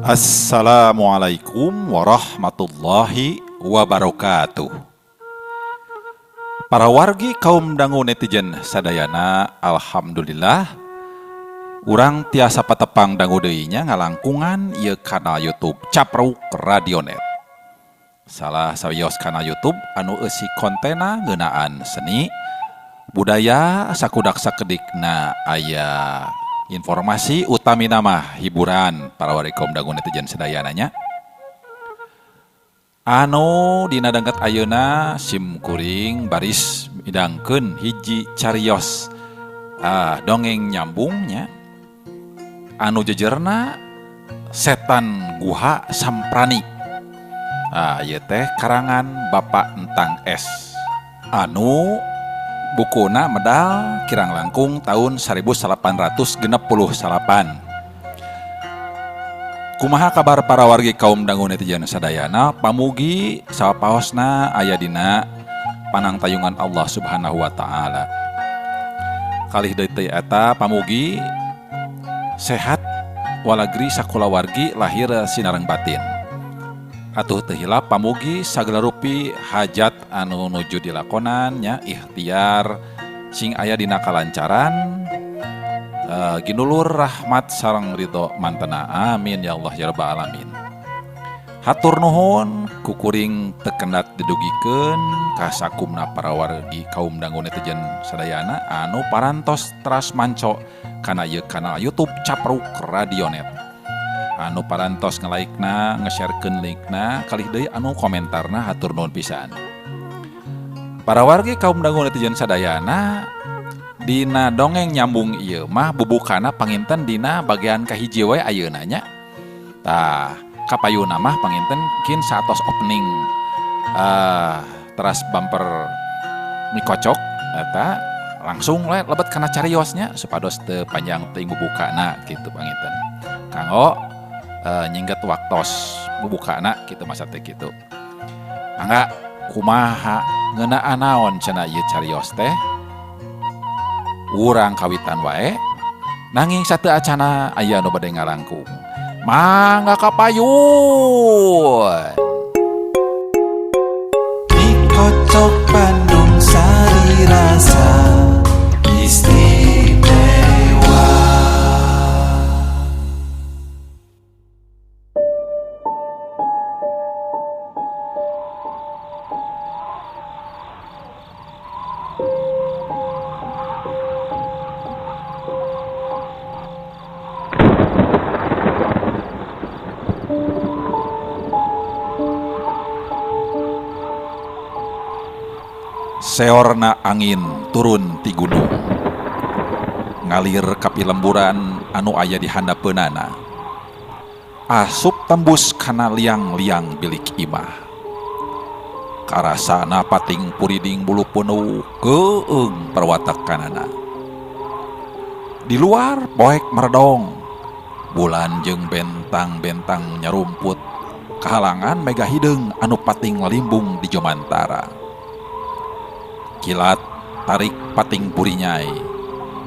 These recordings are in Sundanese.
Assalamualaikum warahmatullahi wabarakatuh. Para wargi kaum dangu netizen sadayana, alhamdulillah urang tiasa patepang dangu deui nya ngalangkungan ieu kanal YouTube Capruk Radionet. Salah sawios kanal YouTube anu eusi kontena ngeunaan seni, budaya, sakudak sakedikna aya informasi utamina mah hiburan para wargi kaum dangu netizen sadayana nya. Anu dina danget ayeuna sim kuring baris midangkeun hiji carios dongeng nyambungnya anu jejerna Setan Guha Samprani. Ieu teh karangan Bapak Entang S. Anu bukuna medal kirang langkung tahun 1869. Kumaha kabar para wargi kaum dangu netizen sadayana, pamugi sapaosna aya dina panangtayungan Allah Subhanahu wa taala. Kalih deui teh eta pamugi sehat walagri sakulawargi lahir sinareng batin. Atuh teu hilap pamugi sagala rupi hajat anu nuju dilakonan nya ikhtiar sing aya dina kalancaran, ginulur rahmat sareng ridho mantena, amin ya Allah ya rabbal alamin. Hatur nuhun kukuring tekendat didugikeun ka sakumna para wargi kaum dangu netizen sadayana anu parantos teras manco kana ieu kanal YouTube Capruk Radionet. Anu parantos nge-like-na, nge-sharekeun linkna, kalih deui anu komentarna hatur nuhun pisan. Para wargi kaum dangu netizen sadayana, dina dongeng nyambung ieu mah bubukana panginten dina bagian kahiji we ayeuna nya. Tah, kapayuna mah panginten kin saatos opening, teras bumper mikocok eta langsung we lebet kana cariosnya supados teu panjang teuing bubukana kitu panginten. Kanggo nyingget waktos bubukana kitu masa teh kitu. Mangga kumaha ngeunaan naon cenah ieu carios teh? Urang kawitan wae nanging sateu acana aya nu bade ngalangkung. Mangga kapayun. Mikocok Bandung Sari Rasa Istimewa. Seorna angin turun ti gunung, ngalir ka pilemburan anu aya di handapeunana, asup tembus kana liang-liang bilik imah. Karasana pating puriding bulu penuh keung perwatakanana. Di luar poek meredong, bulan jeung bentang-bentang nyarumput, kahalangan mega hideung anu pating limbung di jomantara. Kilat tarik pating burinyai,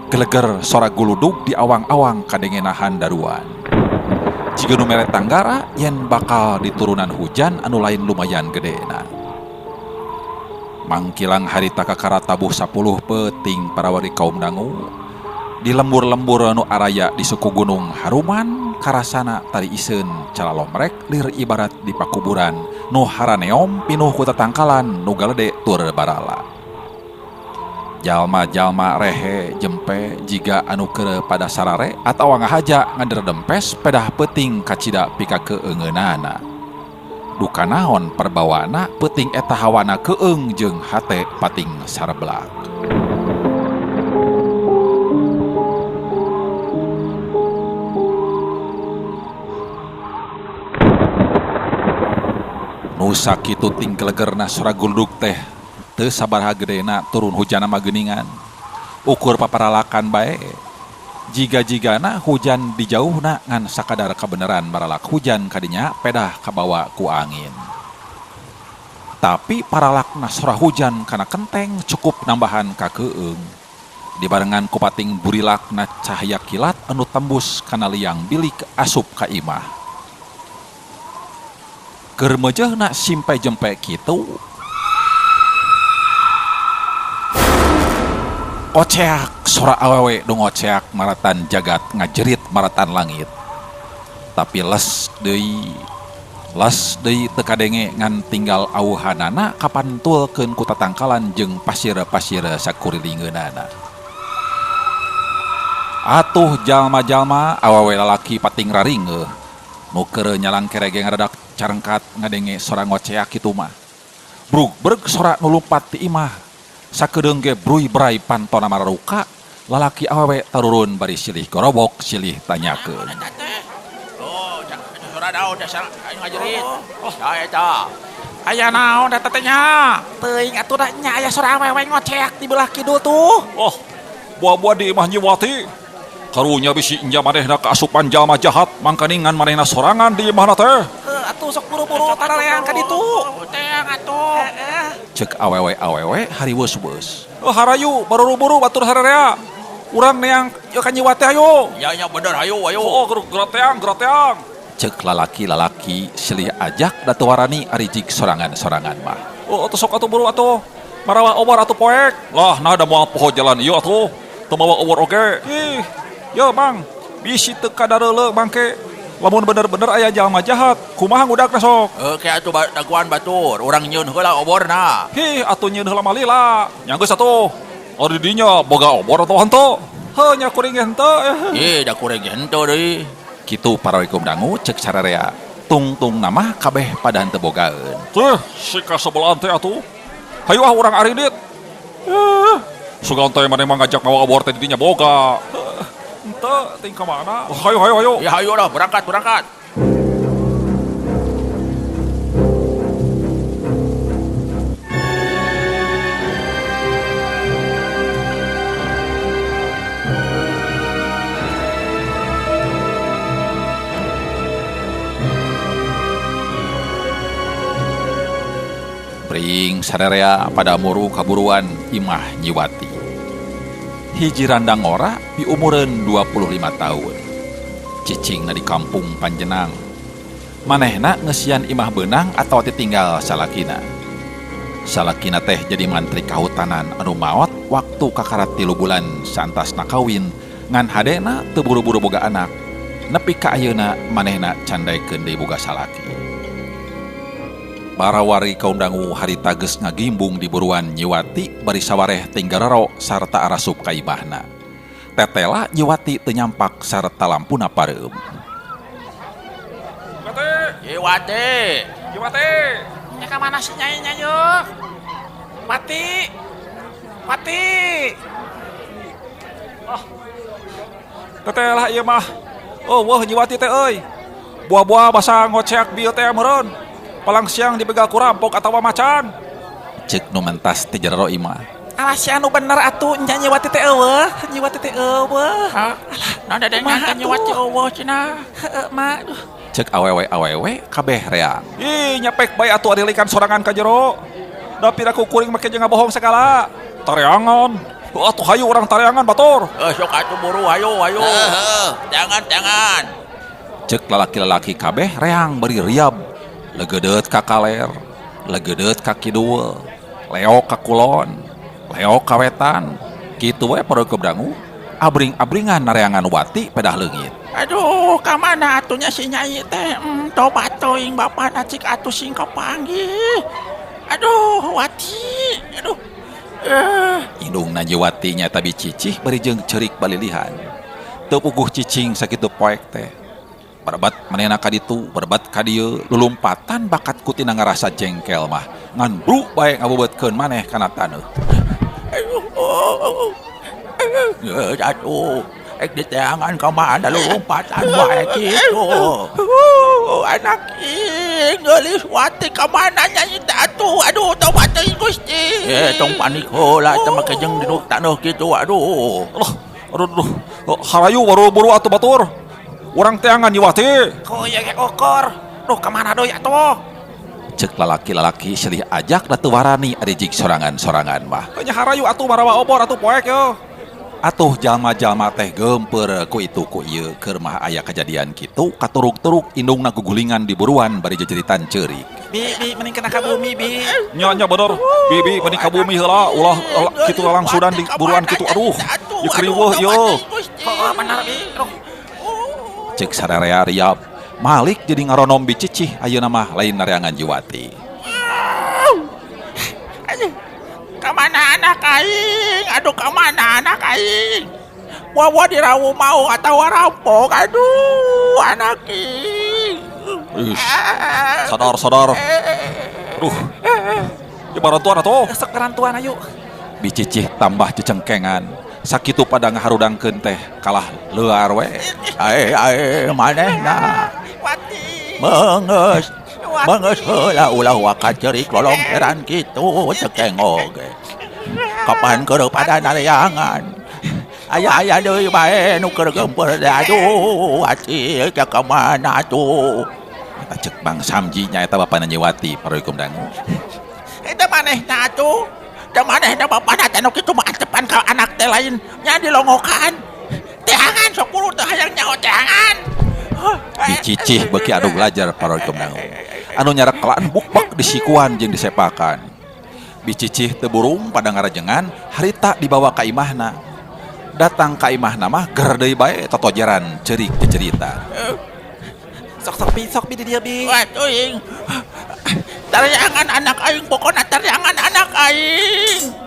geleger sora guludug di awang-awang kadengenahan daruan. Jiga nu mere tanggara yen bakal diturunan hujan anu lain lumayan gedena. Mangkilang harita kakara tabuh 10 peuting parawari kaum dangu. Di lembur-lembur anu araya di suku gunung Haruman karasana tari iseun calalomrek lir ibarat di pakuburan nu haraneom pinuh ku tatangkalan nu galede tur barala. Jalma-jalma rehe jempe jiga anu keur pada sarare atawa ngahaja ngaderdempes pedah peuting kacida pika keungeunana. Duka naon perbawana peuting eta hawana keung jeung hate pating sareblak. Nu sakitu tingkelegerna sora guludug teh teu sabaraha gedena turun hujan mah geuningan. Ukur paparalakan bae. Jiga-jigana hujan dijauhna ngan sakadar kabeneran maralak hujan kadinya pedah kabawa ku angin. Tapi paralakna sora hujan kana kenteng cukup nambahan ka keung. Dibarengan ku pating burilakna cahaya kilat anu tembus kana liang bilik asup ka imah. Keur meujeuhna simpe jempe kitu. Oceak sora awewe nu ngoceak maratan jagat ngajerit maratan langit. Tapi les deui teu kadenge ngan tinggal awuhanana kapantulkeun ku tatangkalan jeung pasir-pasir sakurilingeunana. Atuh jalma-jalma awewe lalaki pating raringeuh. Nu keur nyalang kerege ngaradak carengkat ngadenge sora ngoceak kitu mah. Brug-breg sora nu lumpat ti imah. Sakedeung ge bruy bray pantona mararuka, lalaki awewe tarurun bari silih gorobok silih tanyakeun. Oh, sora naon dasar ngajerit. Oh, eta. Aya naon eta teh nya? Teuing atuh da nya aya sora awewe ngoceak di belah kidul tuh. Oh, buah-buah di imah Nyiwati. Karunya bisi nya manehna kaasupan jalma jahat, mangkaningan manehna sorangan di imahna teh. Heuh, atuh sok buru-buru tarareang ka ditu. Teang atuh. Cek awewe-awewe hariweus-weus. Oh, harayu buru-buru batur hararea. Urang neang ieu ka Nyiwati ayo. Ya ya bener ayo ayo. Oh, geroteang geroteang. Cek lalaki-lalaki silih ajak da teu warani ari jig sorangan-sorangan mah. Oh, atuh sok atuh buru atuh. Marawa obor atuh poek. Lah, nah da moal poho jalan ieu atuh. Teu mawa obor oge. Ih, yo Mang, bisi teu kadareuleuh mangke. Lamun bener-bener aya jalma jahat, kumaha ngudakna sok? Oke atuh daguan batur, urang nyieun heula oborna. Hih, atuh nyieun heula mah lila. Nya geus atuh. Ari dinya boga obor atau henteu? Heuh nya kuring ge henteu. Ih, da kuring ge henteu deui. Kitu parawikum dangu cek sararea. Tungtung nama kabeh pada henteu bogaeun. Teh, si kasebelahan teh atuh. Hayu ah urang aridit. Sugan teh maneh mah ngajak mawa obor teh dinya boga. Henteu, ting ka mana? Hayu hayu hayu. Ya hayu lah, berangkat berangkat. Bring sararea pada muru kaburuan imah Nyiwati. Hiji randang ngora diumureun 25 tahun. Cicingna di kampung Panjenang. Manehna ngeusian imah beunang atawa ditinggal salakina. Salakina teh jadi mantri kahutanan anu maot waktu kakarat 3 bulan saantasna kawin ngan hadena teu buru-buru boga anak. Nepi ka ayeuna manehna candaekeun deui boga salaki. Para wari kaum dangu harita geus ngagimbung di buruan Nyiwati bari sawareh tinggararo sarta arasup ka imahna. Tetela Nyiwati teu nyampak sarta lampuna pareum. Nyiwati, Nyiwati. Nya ka mana si nyai nya yeuh? Wati. Wati. Ah. Tetela ieu mah. Oh, wah Nyiwati teh euy. Buah-buah basa ngoceak bieu teh meureun. Palang siang dibegal ku rampok atawa macan. Cek nu mentas ti jero imah. Alah si anu bener atuh nya Nyiwati teh eueuh, Nyiwati teh eueuh. Hah? Nah dadengan teh Nyiwati eueuh cenah. Heueuh mah. Aduh. Cek awewe-awewe kabeh reang. Ih, nyapek bae atuh ari likan sorangan ka jero. Da piraku kuring make jeung ngabohong sagala. Tareangan. Atuh hayu urang tareangan batur. Sok atuh buru hayu hayu. Heeh, jangan jangan. Cek lalaki-lalaki kabeh reang bari riab. Legedeut ka kaler, legedeut ka kidul, leok ka kulon, leok ka wetan. Kitu we para dangu, abring-abringan nareangan Wati pedah leungit. Aduh, ka mana atunya si nyai teh? Tobat teuing bapana cik atuh sing kapanggih. Aduh, Wati. Aduh. Indungna Nyiwati nyaeta bicicih bari jeung ceurik balilihan. Teu puguh cicing sakitu poek teh. Berbat manehna ka ditu, berbat ka dieu, lulumpatan bakat kutina ngarasa jengkel mah. Ngan bruk bae ngabebeutkeun maneh kana taneuh. Aduh. Aduh, ek diteangan ka mana lulumpatan wae kitu. Anak ing geulis Wati ka mana nyai teh atuh. Aduh, tobat teuing Gusti. Tong panik heula teh make jeung dinu taneuh kitu aduh. Aduh, aduh, aduh. Harayu buru-buru atuh batur. Urang teangan Nyiwati. Ko ieu ge okor. Duh, ka mana deui atuh? Cek lalaki-lalaki silih ajak da teu warani ari jig sorangan-sorangan mah. Nya harayu atuh marawa obor atuh poek yo. Atuh jalma-jalma teh geumpeur ku itu ku ieu keur mah aya kajadian kitu katuruk-turuk indungna gugulingan di buruan bari jejeritan ceurik. Bi, bi, mending kena ka bumi, bi. Nya nya bener. Bi bi mending ka bumi heula ulah kitu langsudan di buruan kitu aduh. Ieu kriweuh ieu. Oh, bener bi. Aduh. Cek sararea riap. Malik jadi ngaronom bicicih ayeuna mah lain nareangan Jiwati. Kamana anak aing? Aduh kamana anak aing? Wawa dirawu mau atau rampok. Aduh anak aing. Ih, sadar sadar. Aduh. Ya barantuan atuh. Sok barantuan ayo. Bicicih tambah cecengkengan. Sakitu pada ngaharudangkeun teh kalah leuar we. Ae ae manehna. Wati. Mengeus. Mengeus heula ulah waka ceurik lolongkeran kitu cekeng oge. Kapan keur pada nareangan. Aya-aya deui bae nu keur geumpeur teh aduh acil ka kamana atuh. Eta cek Bang Samji nyaeta bapana Nyiwati pareukum dangu. Eta manehna atuh. Da manehna bapana teh nu kitu mah atepan ka anak teh lain nya dilongokan. Teangan sok buru teh hayang nyaho teangan. Dicicih beuki adu belajar pareukum dangu. Anu nyarekelaan bukbak disikuan jeung disepakan. Bicicih teu burung pada ngarajengan harita dibawa ka imahna. Datang ka imahna mah ger deui bae totojeran ceurik jejerita. Sok sok bi sok bi di dieu bi. Waduh ing. Tariangan anak aing pokona tariangan anak aing.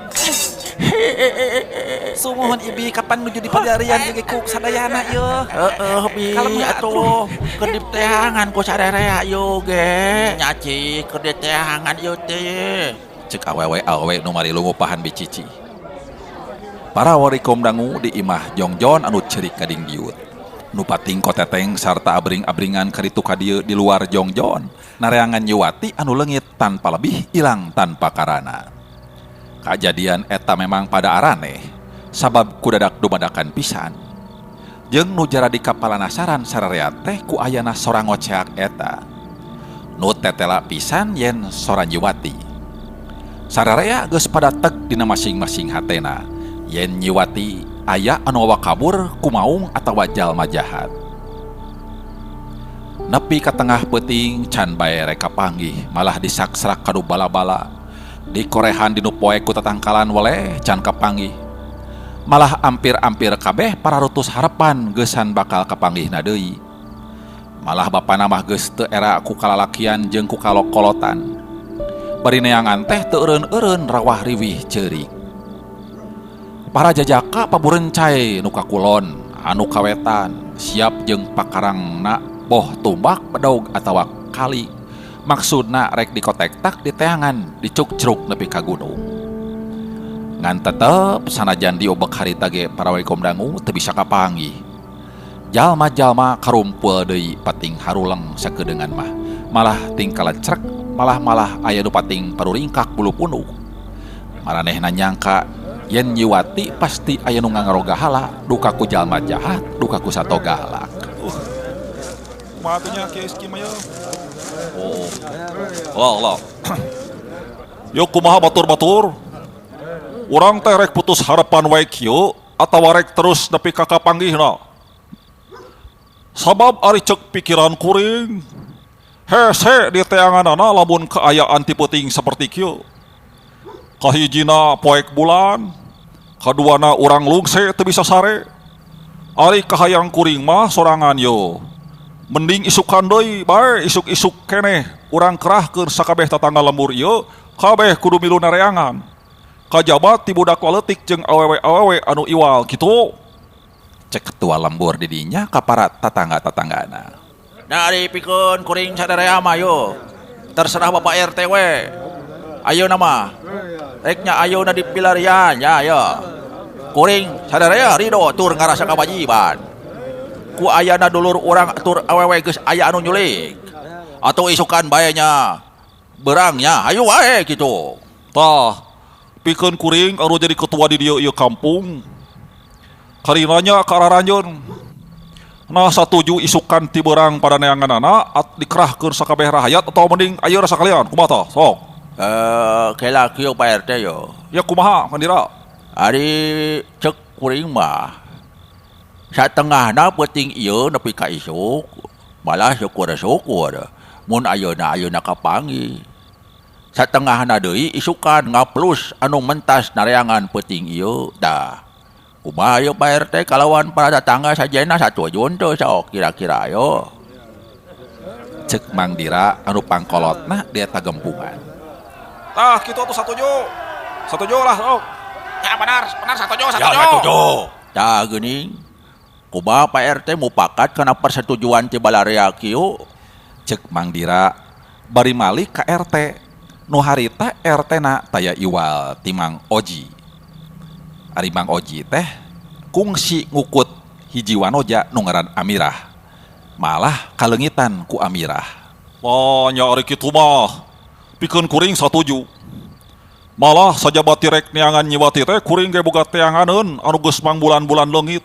Sumuhun ibi kapan nuju di padarian ge ku sadayana ieu. Heeh bi Kalem atuh keur diteangan ku sarerea ieu ge. Nya cik keur diteangan ieu teh. Cek awewe awewe nu marilu ngupahan bicici. Para warikom dangu di imah jongjon anu ceurik kadingdiut. Nu pating koteteng sarta abring-abringan karitu ka dieu di luar jongjon. Nareangan Nyiwati anu leungit tanpa lebih ilang tanpa karana. Kajadian eta memang pada araneh, sabab kudadak dumadakan pisan. Jeung nu jaradi kapalanasaran sararea teh ku ayana sora ngoceak eta. Nu tetela pisan yen sora Nyiwati. Sararea geus pada teg dina masing-masing hatena. Yen Nyiwati aya anu wawa kabur kumaung atawa jalma jahat. Nepi ka tengah peuting can bae rek kapanggih malah disaksrak kadu bala-bala. Dikorehan dinu poe ku tatangkalan weleh can kapanggih. Malah ampir-ampir kabeh pararutus harepan geusan bakal kapanggihna deui. Malah bapana mah geus teu era ku kalalakian jeung ku kalokolotan. Bari neangan teh teu eureun-eureun rawah riwih ceurik. Para jajaka paburencai nu ka kulon, anu kawetan, siap jeung pakarangna boh tumbak bedog atawa kali. Maksudna rek dikotektak diteangan, dicukcruk nepi ka gunung. Ngan tetep sanajan diobek harita ge para walikom dangu teu bisa kapanggih. Jalma-jalma karumpul deui pating haruleng sakedeungan mah. Malah tingkala crek, malah-malah aya nu pating paruringkak bulu punuk. Maranehna nyangka yen Nyiwati pasti aya nu ngangarogahala, duka ku jalma jahat, duka ku sato galak. Kumaha atuh nya Kiai Iski mah yeuh? Oh. Lah lah. Yo kumaha batur-batur? Urang teh rek putus harapan wae kieu atawa rek terus nepi ka kapanggihna. Sabab ari ceuk pikiran kuring, hese diteanganana lamun kaayaan ti peuting saperti kieu. Kahijina poek bulan, kaduana urang lungse teu bisa sare. Ari kahayang kuring mah sorangan yo. Mending isukan deui bae isuk-isuk keneh urang kerahkeun sakabeh tatangga lembur ieu, kabeh kudu milu nareangan. Kajaba ti budak laletik jeung awewe-awewe anu iwal kitu. Cek ketua lembur di dinya ka para tatangga-tatanggana. Dari pikeun kuring sadarea mah yo. Terserah Bapak RT we. Ayeuna mah. Reknya ayeuna di pilarian ya ya. Kuring sadarea rido tur ngarasa kawajiban. Ku ayana dulur urang tur awewe geus aya anu nyulik. Atau isukan bae nya. Berangnya ayo wae kitu. Tah, pikeun kuring anu jadi ketua di dieu ieu kampung. Karinanya ka araranjeun. Nah satuju isukan ti beurang pada neanganana at dikerahkeun sakabeh rahayat atau mending ayeuna sakalian kumaha tah sok. Kela kieu Pak RT yo. Ya kumaha Mandira? Ari cek Kuring mah satengahna peuting ieu nepi ka isuk malah syukur-syukur mun ayeuna ayeuna kapanggih. Satengahna deui isukan ngaplus anu mentas nareangan peuting ieu tah. Kumaha ieu Pak RT kalawan para tetangga sajena satuju henteu sok kira-kira ayo. Cek Mang Dira anu pangkolotna di eta gempungan. Tah kitu atuh satuju. Satuju lah sok. Ya benar, benar satuju, Ya satuju. satuju. Tah geuning. Kumaha Pak RT mupakat kana persetujuan ti balarea kieu? Cek Mang Dira bari malik ka RT. Nu harita RT na taya iwal ti Mang Oji. Ari Mang Oji teh kungsi ngukut hiji wanoja nu ngaran Amirah. Malah kaleungitan ku Amirah. Wah, nya ari kitu mah. Pikeun kuring satuju. Malah sajabati rek neangan Nyiwati teh kuring ge boga teanganeun anu geus mangbulan-bulan leungit.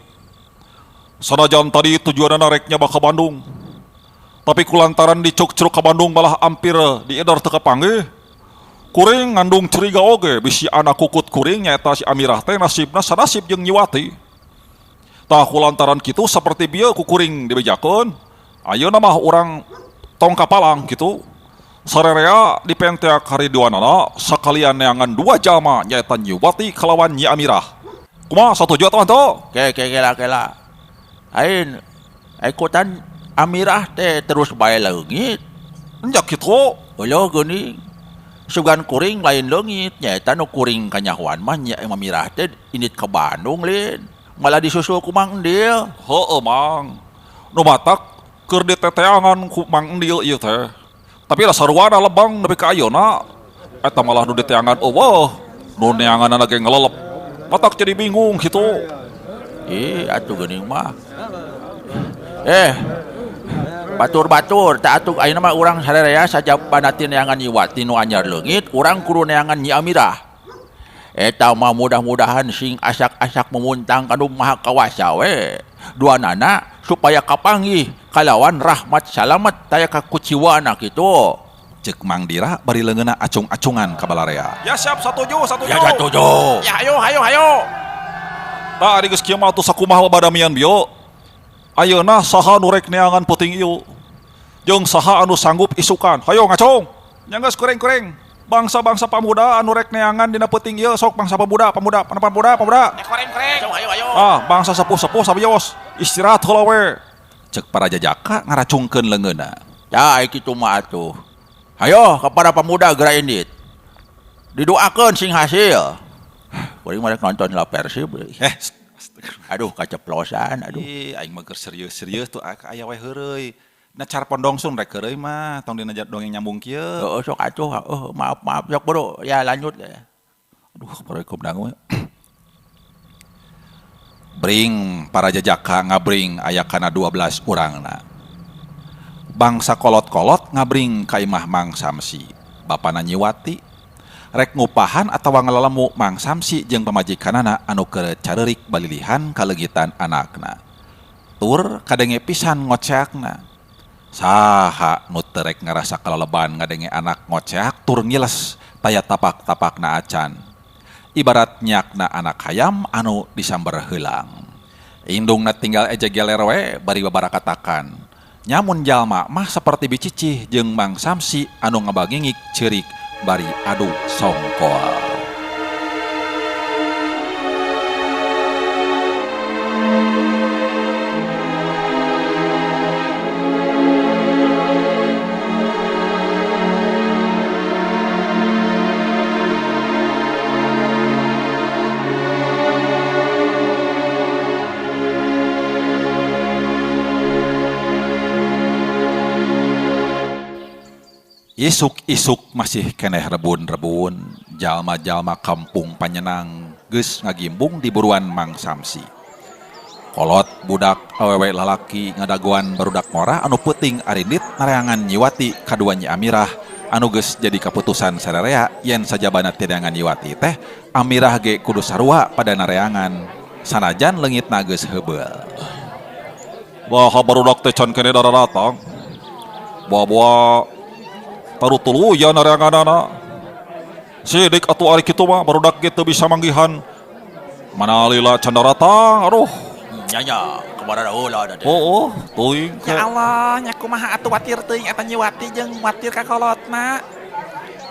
Sanajan tadi tujuanana rek nyaba ka Bandung. Tapi kulantaran dicuk-curuk ka Bandung malah ampir diedar teu kapanggih. Kuring ngandung curiga oge bisi anak kukut kuring nyaeta si Amirah teh nasibna sanasib jeung Nyiwati. Tah kulantaran kitu saperti bieu ku kuring dibejakeun, ayeuna mah urang tong kapalang kitu. Sarerea dipenteak hari duanana sakalian neangan dua jalma nyaeta Nyiwati kalawan Nyi Amirah. Kumaha satuju atuh henteu? Ke ke kela kela. Ain ikutan Amirah teh terus bae leungit. Nya kitu. Eueuh geuning. Sugan kuring lain leungit nyaeta nu kuring kanyahoan mah nya Amirah teh indit ka Bandung lin. Malah disusul ku Mang Endil. Heueuh Mang. Nu matak keur diteteangan ku Mang Endil ieu teh. Tapi lah sarwana lebang nepi ka ayeuna eta malah nu diteangan eueuh, nu neanganna ge ngelelep. Matak jadi bingung kitu. Ih, atuh geuning mah. Batur-batur tak atuh ayeuna mah urang sarerea sajabana ti neangan Nyiwati nu anyar leungit, urang kudu neangan Nyi Amirah. Eta mah mudah-mudahan sing asak-asak memuntang kanu Maha Kawasa we. Duanana supaya kapanggih kalawan rahmat salamet taya kakuciwana kitu. Cek Mang Dira bari leungeunna acung-acungan ka balarea. Ya siap satuju, satuju. Ya satuju. Ya ayo ayo ayo. Tah ari geus kieu mah atuh sakumaha babadamian bieu. Ayeuna saha nu rek neangan peuting ieu? Jeung saha anu sanggup isukan? Hayo ngacung. Nya geus kuring-kuring. Bangsa-bangsa pamuda anu rek neangan dina peuting ieu sok bangsa pemuda, pemuda, pemuda, pemuda. Ya kuring-kuring. Ayo ayo ayo. Ah, bangsa sepuh-sepuh sabios. Istirahat heula we. Cek para jajaka ngaracungkeun leungeunna. Tah kitu mah atuh. Hayo kepada pemuda geura indit. Didoakeun sing hasil. Kuring mah rek nonton lah Persib. Aduh kaceplosan aduh. Ih, aing mah keur serius-serius tuh aya we heureuy. Na cara pondongsun rek heureuy mah tong dina dongeng nyambung kieu. Heeh sok atuh, heuh maaf maaf sok bro. Ya lanjut ya. Aduh, proyek dangu. Bring para jajaka ngabring aya kana 12 urangna. Bangsa kolot-kolot ngabring ka imah Mang Samsi. Bapana Nyiwati rek ngupahan atawa ngalelemu Mang Samsi jeung pamajikanana anu keur careurik balilihan kaleungitan anakna. Tur kadenge pisan ngoceakna. Saha nu teu rek ngarasa kaleleban ngadenge anak ngoceak tur ngiles taya tapak-tapakna acan. Ibarat nyakna anak hayam anu disamber heulang. Indungna tinggal eje geler we bari babarakatakan. Nyamun jalma mah saperti bicicih jeung Mang Samsi anu ngabangingik ceurik bari adu songkol. Isuk-isuk masih keneh rebun-rebun, jalma-jalma kampung Panyenang geus ngagimbung di buruan Mang Samsi. Kolot budak awewe lalaki ngadagoan barudak ngora anu peuting arindit nareangan Nyiwati kadua Nyi Amirah anu geus jadi kaputusan sarerea yen sajabana tireangan Nyiwati teh Amirah ge kudu sarua pada nareangan sanajan leungitna geus heubeul. Wah barudak teh can keneh daratang. Boa-boa taruh tuluyan nareanganana. Sidik atuh ari kitu mah barudak ge teu bisa manggihan Mana lila can daratang, aduh. Nya nya, kemana heula da teh. Oh, oh, teuing. Ya Allah, nya kumaha atuh watir teuing eta Nyi Wati jeung watir ka kolotna.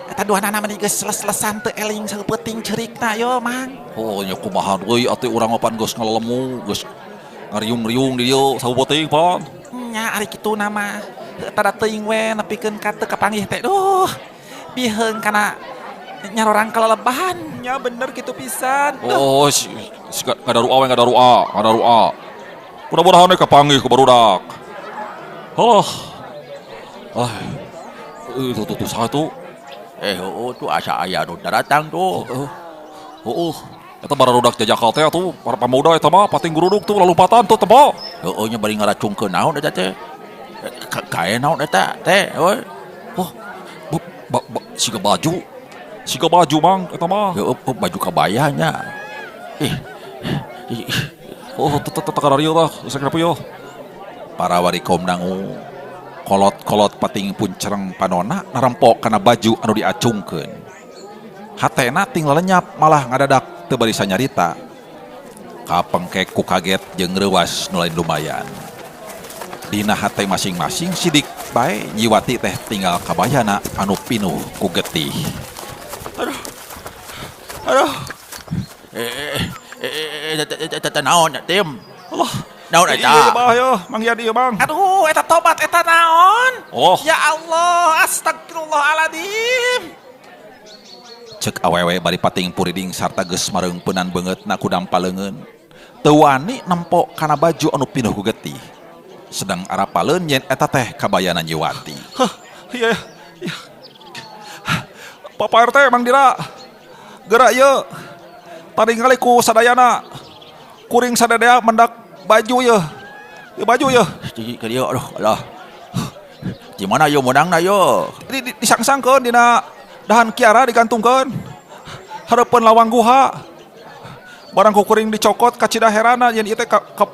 Eta duanana mah geus les-lesan teu eling saeupeting ceurikna yo, Mang. Oh, nya kumaha deui atuh urang mah pan geus ngalelemu, geus ngariung-riung di dieu saeupeting pan. Nya ari kitu na mah. Heuh tada teuing we nepikeun ka teu kapanggih teh. Duh. Biheung kana nyarorang kalelebahan. Nya bener kitu pisan. Oh, si, si ngadarua we ngadarua, ngadarua. Mudah-mudahan we kapanggih ku barudak. Halah. Ah. Tuh tuh tuh saha tuh? Heueuh tuh asa aya nu daratang tuh. Heeh. Heueuh. Eta barudak jajakal teh atuh, para pamuda eta mah pating guruduk tuh lalumpatan tuh tempo. Heueuh nya bari ngaracungkeun naon eta teh. Kae naon eta teh, euy. Oh, ba, ba, siga baju. Siga baju mang eta mah. Heueuh baju kabaya nya. Ih. Oh, tetep tetep kararieu tah, geus kenapa yo. Para wari kaum dangu kolot-kolot pating puncereng panona narempok kana baju anu diacungkeun. Hatena ting lelenyap malah ngadadak teu barisa nyarita. Kapengkek ku kaget jeung reuwas nu lain lumayan. Dina hate masing-masing sidik bae Nyi Wati teh tinggal kabayana anu pinuh ku getih. Aduh. Aduh. Eta naon tim? Allah, naon eta? Ieu bah yo, Mang Yadi ieu Mang. Aduh, eta tobat eta naon? Oh. Ya Allah, astagfirullahaladzim. Cek awewe bari pating puriding sarta geus mareungpeunan beungeutna ku dampa leungeun. Teu wani nempo kana baju anu pinuh ku getih. Sedang arapaleun yen eta teh kabayana Nyi Wati. Hah, iya iya. Papa RT Mang Dira. Gerak ieu. Taringali ku sadayana. Kuring sadadea mendak baju ieu. Ieu baju ieu. Cik ka dieu aduh alah. Di mana ieu meunangna ieu? Disangsangkeun dina dahan kiara digantungkeun. Hareupeun lawang guha. Barang ku kuring dicokot kacida herana yen ieu teh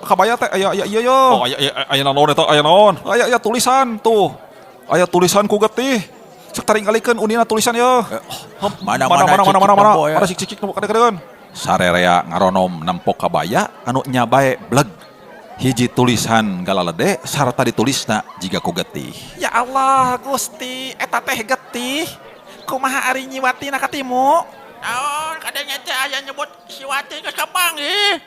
kabaya teh aya aya ieu yo. Oh, aya aya naon eta aya naon? Aya aya tulisan tuh. Aya tulisan ku getih. Cek taringgalikeun unina tulisan ieu. Mana mana mana mana mana mana. Mana cik cik kadeukeun. Sarerea ngaronom nempo kabaya anu nya bae bleg. Hiji tulisan galalede sarta ditulisna jiga ku getih. Ya Allah, Gusti, eta teh getih. Kumaha ari Nyi Wati na katimu? Naon kadang teh aya nyebut si Wati geus kapanggih.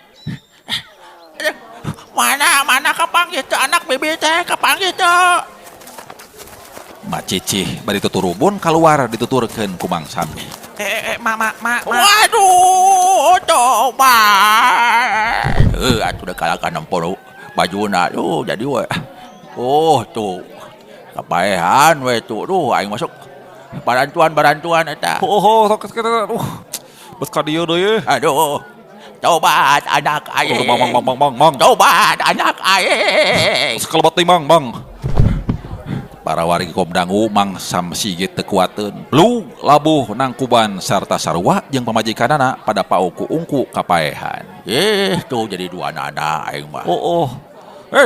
Mana mana kapanggih teh anak bibi teh kapanggih teh. Mak Cicih bari tuturubun kaluar dituturkeun ku Mang Sami. Ma ma ma. Waduh, tobat. Atuh da kalakan nempo bajuna tuh jadi we. Oh, tuh. Kapaehan we tuh. Duh, aing masuk barantuan-barantuan eta. Oh, sok aduh. Beus ka dieu deui. Aduh. Tobat anak aing. Mang mang mang mang mang. Tobat anak aing. Sekelebat teh mang mang. Para wargi Komdangu Mang Samsi ge teu kuateun. Blug labuh nangkuban sarta sarua jeung pamajikanana pada pauku ungku kapaehan. Tuh jadi dua nana aing mah. Oh, oh.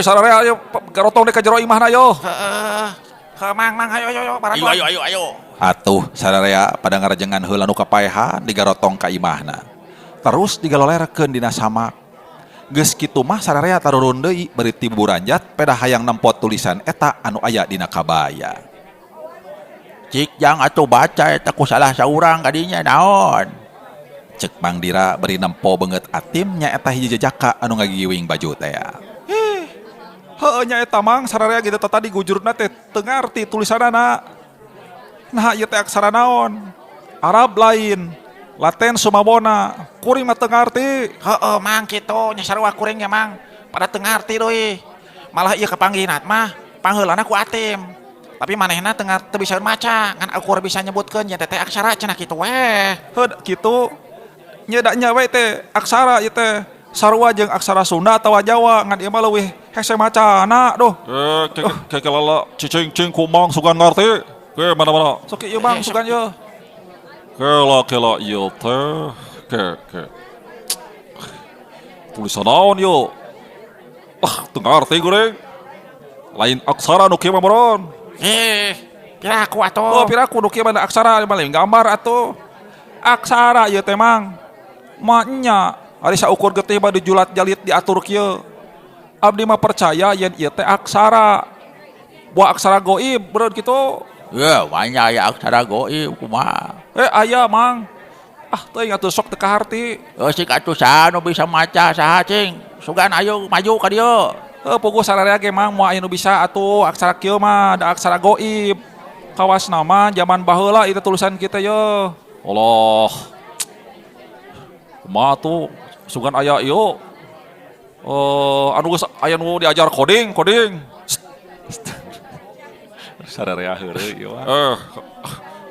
Sararea ayo garotong deui ka jero imahna yo. Heeh. Heuh Mang, Mang ayo ayo ayo Ayo ayo ayo ayo. Atuh sararea pada ngarajengan heula nu kapaehan digarotong ka imahna. Terus digalolerkeun dina samak. Geus kitu mah sararea tarurun deui bari tiburanjat peda hayang nempo tulisan eta anu aya dina kabaya. Cik jang atuh baca eta ku salah saurang kadinya naon. Cek Mang Dira bari nempo beungeut atim nya eta hiji jejaka anu ngagigiwing baju teh. Heuh nya eta Mang sararea gitu tadi gujurna teh teu ngarti tulisanana. Nah ieu teh aksara naon? Arab lain. Laten Sumabona, kuring mah teu ngarti. Heeh, Mang kitu nya sarua kuring nya Mang. Pada teu ngarti deui. Malah ieu kapanggihna mah pangheulana ku atim. Tapi manehna teu teu bisa maca, ngan ukur bisa nyebutkeun nya teh aksara cenah kitu weh. Heuh kitu. Nya da nya we teh aksara ieu teh sarua jeung aksara Sunda atawa Jawa ngan ieu mah leuwih hese macana duh. Ke lala cicing-cing ku Mang sugan ngarti. Ke mana-mana. Sok ieu Mang sugan ieu. Kela kela ieu teh ke ke. Tulisan naon ieu? Ah, teu ngarti goreng. Lain aksara nu kieu mah moron. Piraku atuh. Oh, piraku nu kieu mah aksara mah lain gambar atuh. Aksara ieu teh Mang. Ma nya Ari saukur getih mah dijulat jalit diatur kieu. Abdi mah percaya yen ieu teh aksara. Buah aksara goib beureun kitu. Ya, banyak aya aksara goib kumaha. Aya Mang. Ah, teuing atuh sok teu kaharti. Sik atuh saha nu bisa maca saha cing. Sugan ayo maju ka dieu. Puguh sararea ge Mang moal aya nu bisa atuh aksara kieu mah da aksara goib. Kawas nama zaman baheula itu tulisan kita ye. Allah. Kumaha tuh sugan aya ieu. Anu geus aya nu diajar coding, coding. Sararea heureuy ieu mah.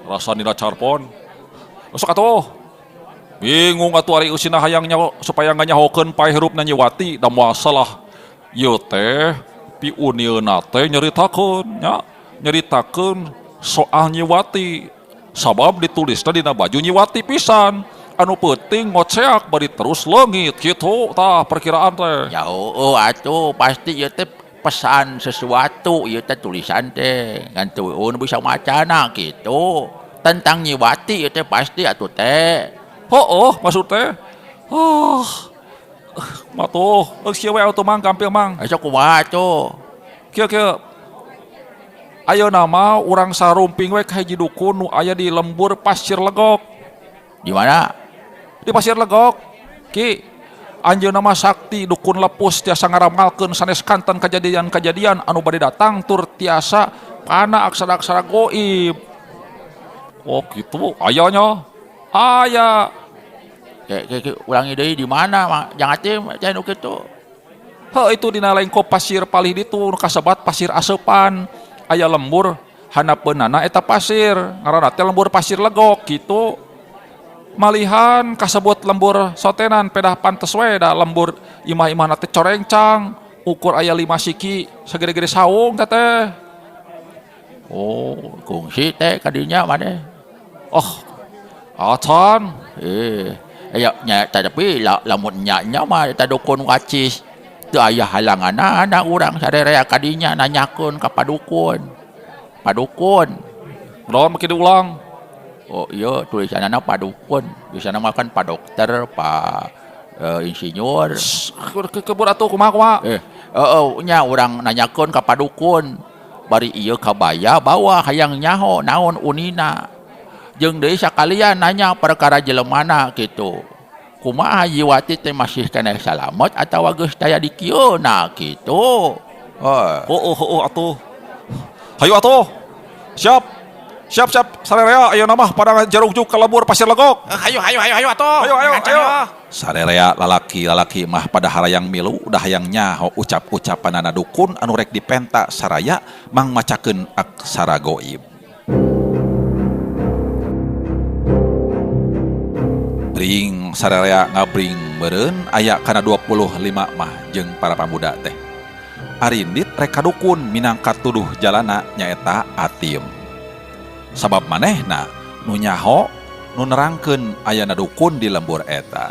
Rasa nina carpon. Sok atuh. Bingung atuh ari eusina hayang nyaho supaya nganyahokeun pae hirupna Nyiwati da moal salah. Ieu teh piunieuna teh nyaritakeun nya, nyaritakeun soal Nyiwati. Sabab ditulisna dina baju Nyiwati pisan. Anu peuting ngoceak bari terus leungit kitu tah perkiraan teh. Ya heueuh atuh pasti ieu teh pesan sesuatu ieu teh tulisan teh ngan teu eueun bisa macana kitu. Tentang Nyiwati ieu teh pasti atuh teh. Heueuh maksud teh. Oh. Matuh, geus kieu we atuh Mang gampil Mang. Asa kumaha atuh? Kieu kieu. Ayeuna mah urang sarumping we ka hiji dukun nu aya di lembur Pasir Legok. Di mana? Di Pasir Legok. Ki, anjeunna mah sakti dukun lepus tiasa ngaramalkeun sanes kanten kejadian-kejadian anu bade datang tur tiasa kana aksara-aksara goib. Oh gitu, aya nya. Aya. Ke ulangi deui di mana Mang? Jangan teh teh nu kitu. Heuh itu dina lengkop pasir palih ditu nu kasebat pasir aseupan. Aya lembur hanapeunana eta pasir, ngaranna teh lembur Pasir Legok kitu. Malihan kasebut lembur sotenan pedah pantes we da lembur imah-imahna teh corengcang, ukur aya 5 siki sagede-gede saung teh teh. Oh, kungsi teh kadinya maneh. Oh, acan. Ya nya tapi lamun nya nya mah eta dukun wacis. Teu aya halanganana urang sarerea kadinya nanyakeun ka padukun. Padukun. Naon make diulang? Oh iya tulisanana padukun. Biasana mah kan pa dokter, pa insinyur. Kebur atuh kumaha kumaha? Heeh nya urang nanyakeun ka padukun. Bari ieu kabaya bawa hayang nyaho naon unina. Jeung deui sakalian nanya perkara jelemana kitu. Kumaha Nyiwati teh masih keneh salamet atawa geus taya di kieu na kitu. Heueuh heueuh atuh. Hayu atuh. Siap. Siap siap sarerea ayeuna mah pada jarugjuk ka lembur Pasir Legok. Hayu hayu hayu hayu atuh. Hayu hayu hayu. Sarerea lalaki-lalaki mah pada harayang milu udah hayang nyaho ucap-ucapanana dukun anu rek dipenta saraya mang macakeun aksara goib. Bring sarerea ngabring meureun aya kana 25 mah jeung para pamuda teh. Arindit rek ka dukun minangka tuduh jalana nyaeta Atim. Sabab manehna nu nyaho nu nerangkeun ayana dukun di lembur eta.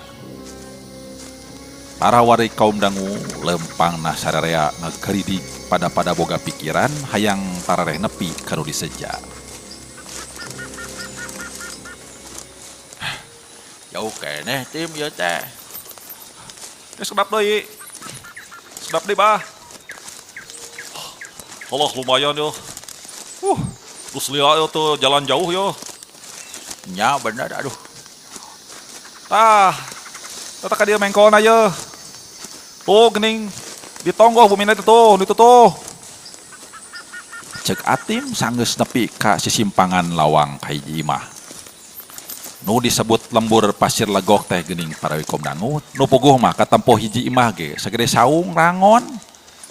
Para wari kaum dangu lempangna sarerea ngageridik pada-pada boga pikiran hayang tarareh nepi ka nu diseja. Jauh keneh tim ieu teh. Geus sedap deui. Sedap deui bah. Allah lumayan yo. Terus lihat yo tuh jalan jauh yo. Nya bener aduh. Tah. Tata ka dieu mengkolna ye. Tuh geuning ditonggoh bumina teh tuh, ditu tuh. Cek Atim sanggeus nepi ka sisimpangan lawang ka hiji imah. Nu disebut lembur Pasir Legok teh geuning para wikom dangu, nu puguh mah katempo hiji imah ge sagede saung rangon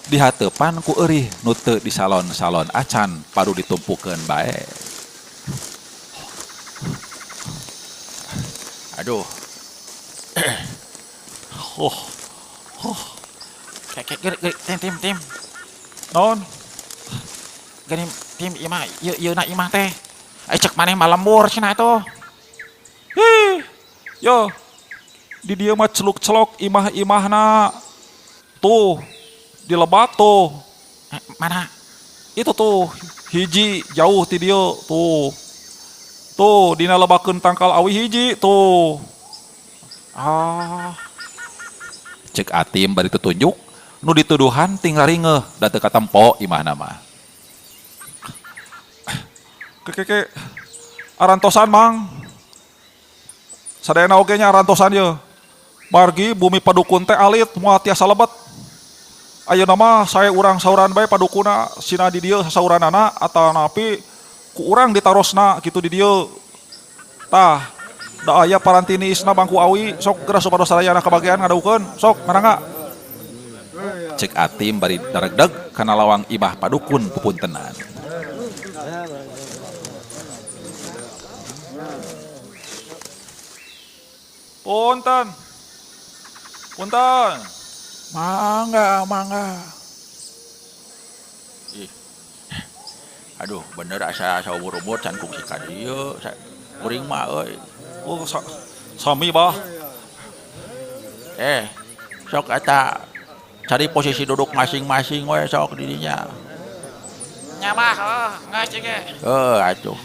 dihateupan ku eurih nu teu di salon-salon acan padu ditumpukeun bae. Aduh. Oh. Oh. Kek tim tim tim. Naon? Geuning tim imah ieu na imah teh. Ai cek maneh mah lembur cenah atuh. Hih, yo, di dia mah celuk-celok imah-imahna. Tuh, di lebak tuh. Mana? Itu tuh, hiji jauh ti dia tuh. Tuh, dina lebakeun tangkal awi hiji tuh. Oh. Cek Atim bari tutunjuk nu dituduhan ting laringeuh da teu katempo imahna mah. Keke arantosan mang. Sadayana oge nya arantosan ye. Margi bumi padukun teh alit moal tiasa lebet. Ayeuna mah sae urang sauran bae padukuna sina di dieu sasauranana atanapi ku urang ditarosna kitu di dieu. Tah, da aya parantini isna bangku awi sok geura supados sadayana kabagean ngadaukeun sok marangga. Cek Atim bari daregdeg kana lawang imah padukun pupuntenan. Punten. Punten. Mangga, mangga. Ih. Aduh, bener asa asa umur-umur can kungsi ka dieu. Kuring mah euy. Oh, sami bah. Sok eta cari posisi duduk masing-masing we sok didinya. Nya mah, heuh, geus ge. Heuh, atuh.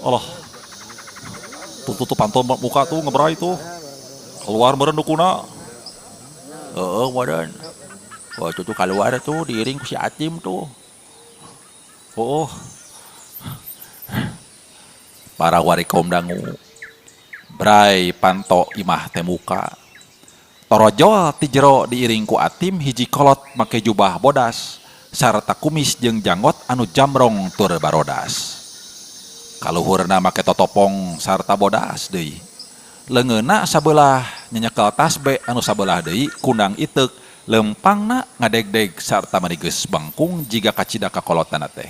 Allah. Tutup panto muka tuh ngebrai tuh. Keluar meureun dukuna. Heeh, meureun. Wah, tuh keluar tuh diiring ku si Atim tuh. Oh. Para wari kaum dangu. Brai panto imah teh muka. Torojol ti jero diiring ku Atim hiji kolot make jubah bodas sarta kumis jeung janggot anu jamrong tur barodas. Kaluhurna make totopong sarta bodas deui. Leungeunna sabelah nyenyekel tasbe anu sabelah deui kundang iteuk lempangna ngadegdeg sarta manigeus bangkung jiga kacida kakolotanna teh.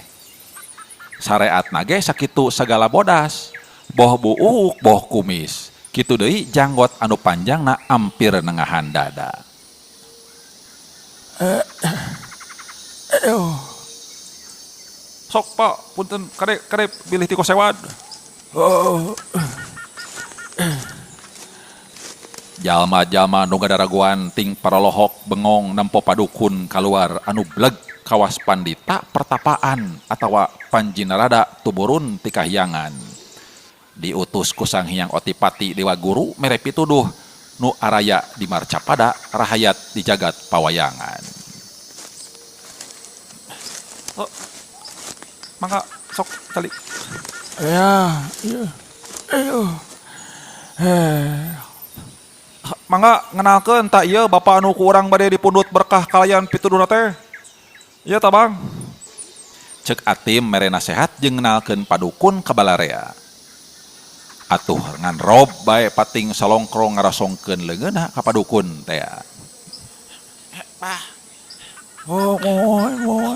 Sareatna ge sakitu sagala bodas, boh buuk boh kumis. Kitu deui janggot anu panjangna ampir nengahan dada. Aduh. Sok Pak, punten kade kade bilih ti kosewad. Oh. Jalma-jalma nu gadaraguan ting paralohok bengong nempo padukun kaluar anu bleg kawas pandita pertapaan atawa panjinarada tumurun ti kahyangan. Diutus ku Sang Hyang Otipati Dewa Guru mere pituduh nu araya di Marcapada rahayat di jagat pawayangan. Oh. Mangga sok tali. Ya, iya. Aduh. Mangga ngenalkeun tak ieu bapa anu ku urang bade dipundhut berkah kalayan pituduhna teh. Ieu ta Bang. Cek Atim mere nasehat jeung ngenalkeun padukun ka balarea. Atuh ngan rob bae pating salongkrong ngarasongkeun leungeunna ka padukun teh. Bah. Oh, oh,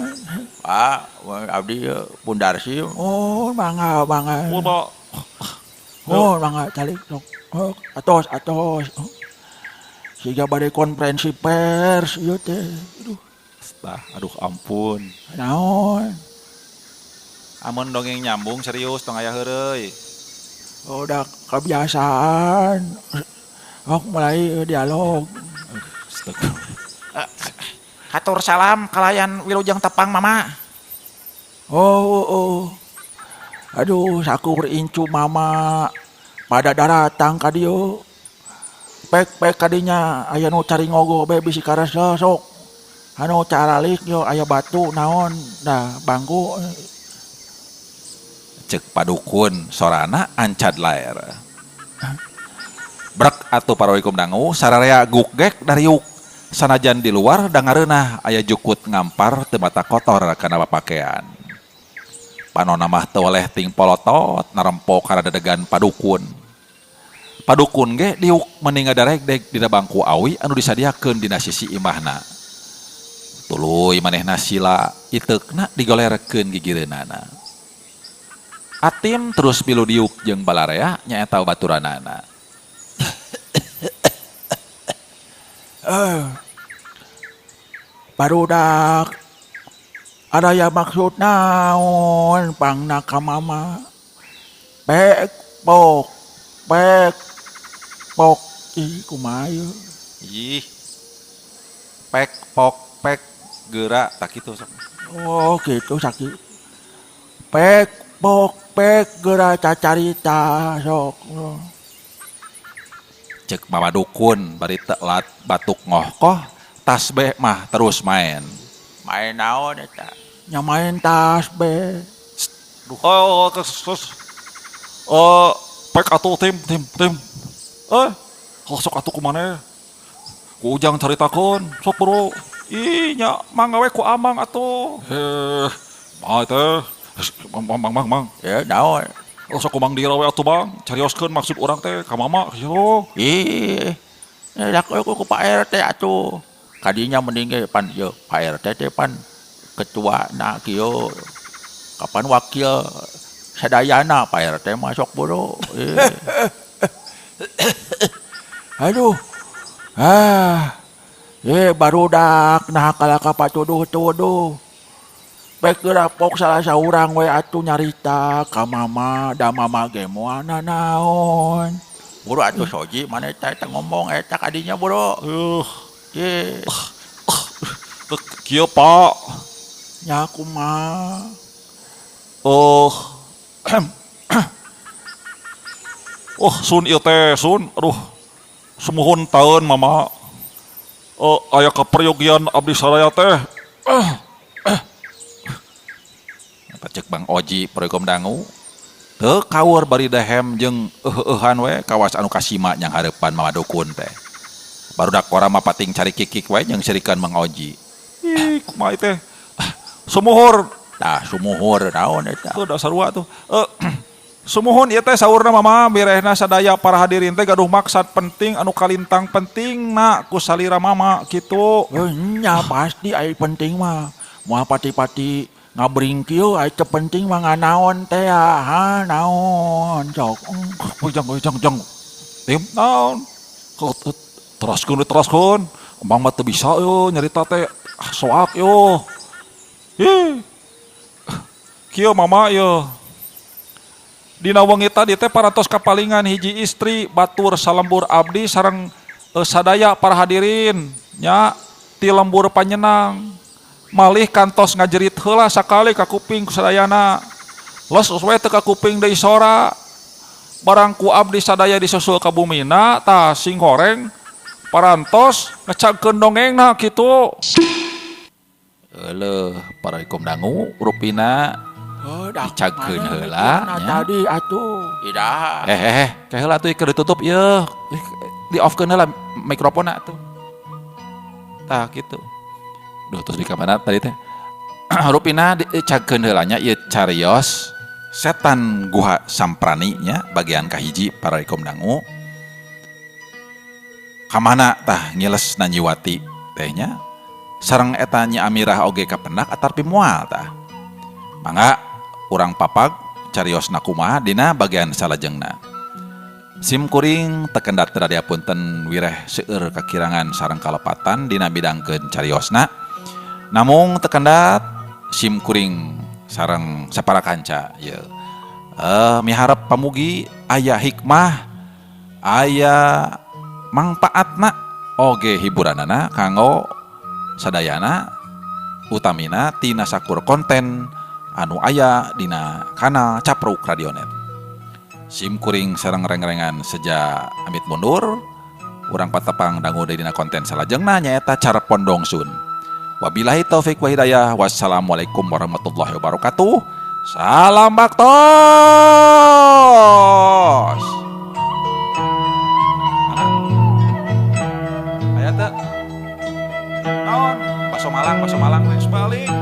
Pak, abdi Pundarsi. Oh, mangga, mangga. Oh, Pak. Oh, mangga calik sok. Oh, atos, atos. Siga bade konferensi pers ieu teh. Aduh. Tah, aduh ampun. Naon? Amun dongeng nyambung serius tong aya heureuy. Oh, udah kebiasaan. Oh, mulai dialog. Hatur salam kalayan wilujeng tepang mama. Oh, oh. Aduh, sakur incu mama pada daratang ka dieu. Pek-pek kadinya aya nu cari ngogo bae bisi karasa sok. Anu caralik yo aya batu naon dah bangku. Cek padukun sorana ancad laer. Brek atuh paroikum dangu sararea gukgek dariuk. Sanajan di luar dangareunah aya jukut ngampar teu mata kotor kana papakean. Panona mah teu weleh ting polotot narempo kana dedegan padukun. Padukun ge diuk meni ngadaregdeg dina bangku awi anu disadiakeun dina sisi imahna. Tuluy manehna sila iteukna digolerkeun gigireunana. Atim terus milu diuk jeung balarea nyaeta baturanana. Barudak ada ya maksud naon pangna ka mama. Pek pok pek pok ih kumaha ieu. Ih. Pek pok pek geura tak kitu sok. Oh gitu sakit. Pek pok pek geura cacarita sok. Cek mama dukun bari telat batuk ngohkoh tasbeh mah terus main. Main naon eta? Nya main tasbeh. Oh, terus. Eh, pek atuh tim tim tim. Eh, sok atuh kumaneh? Ku Ujang caritakeun, sok bro. Ih, nya mangga we ku Amang atuh. Eh, mah teh. Mang mang mang mang. Ya naon? Oh, sok ku Mang Dira we atuh Bang. Carioskeun maksud urang teh ka mama yo. Ih, dak ku Pak RT atuh. Kadinya mending ge pan ieu Pak RT teh pan ketua na kieu. Kapan wakil sadayana Pak RT masuk bro. Aduh. Ah. Barudak nah kalaka patuduh-tuduh. Baik geura pok salah saurang we atuh nyarita ka mama da mama ge moal nanaon. Bro atuh soji mana eta eta ngomong eta kadinya bro. Kieu Pak. Nya kumaha? Oh. Oh, sun ieu teh sun. Aduh. Sumuhun taun mama. Aya kaperyogian abdi saraya teh. Cek Bang Oji program dangu teu kawur bari dahem jeung eueuhan we kawas anu kasima nyang hareupan mama dukun teh. Barudak korama pating cari kikik we jeung serikan Mang Oji. Ih, kumaha teh? Sumuhur. Tah sumuhur naon eta? Teu dasar sarua tuh. Sumuhun ieu teh saurna mama birehna sadaya para hadirin teh gaduh maksad penting anu kalintang pentingna ku salira mama kitu. Nya pasti ai penting mah. Moal pati-pati ngabring kieu ai teu penting mah nganaon teh ha naon sok. Jang jang tim naon? Teraskeun teraskeun. Emang mah teu bisa yo nyarita teh soak yo. Ih. Kieu mama yo. Dina wengi tadi teh parantos kapalingan hiji istri batur salembur abdi sareng sadaya para hadirin nya ti lembur panyenang. Malih kantos ngajerit heula sakali ka kuping ku sadayana. Los we teu ka kuping deui sora. Barang ku abdi sadaya disusul ka bumina tah sing horeng parantos ngecagkeun dongengna kitu. Euleuh para ikum dangu rupina dicagkeun heula nya tadi atuh. Idah. Ke heula atuh keur ditutup ieu. Di off-keun heula mikrofonna atuh. Tah kitu. Duh terus di kamana tadi teh. Rupina dicagkeun heula nya ieu carios setan guha samprani nya bagian kahiji para ikum dangu. Kamana tah ngiles Nanyiwati teh nya. Sareng eta Nyi Amirah oge kapendak atarpi moal tah. Mangga urang papag cariosna kumaha dina bagian salajengna. Sim kuring tekendat teu punten wireh seueur kakirangan sareng kalepatan dina bidangkeun cariosna. Namung tekendat sim kuring sareng sapara kanca ieu. Miharep pamugi aya hikmah, aya mangpaatna oge hiburanana kanggo sadayana utamina tina sakur konten anu aya dina kanal Capruk Radionet. Sim kuring sareng reng-rengan seja amit mundur, urang patepang dangu deui dina konten salajengna nyaeta cara pondong sun. Wabillahi taufik wa hidayah. Wassalamualaikum warahmatullahi wabarakatuh. Salam baktos. Aya teu? Naon? Bakso Malang, bakso Malang we. Balik.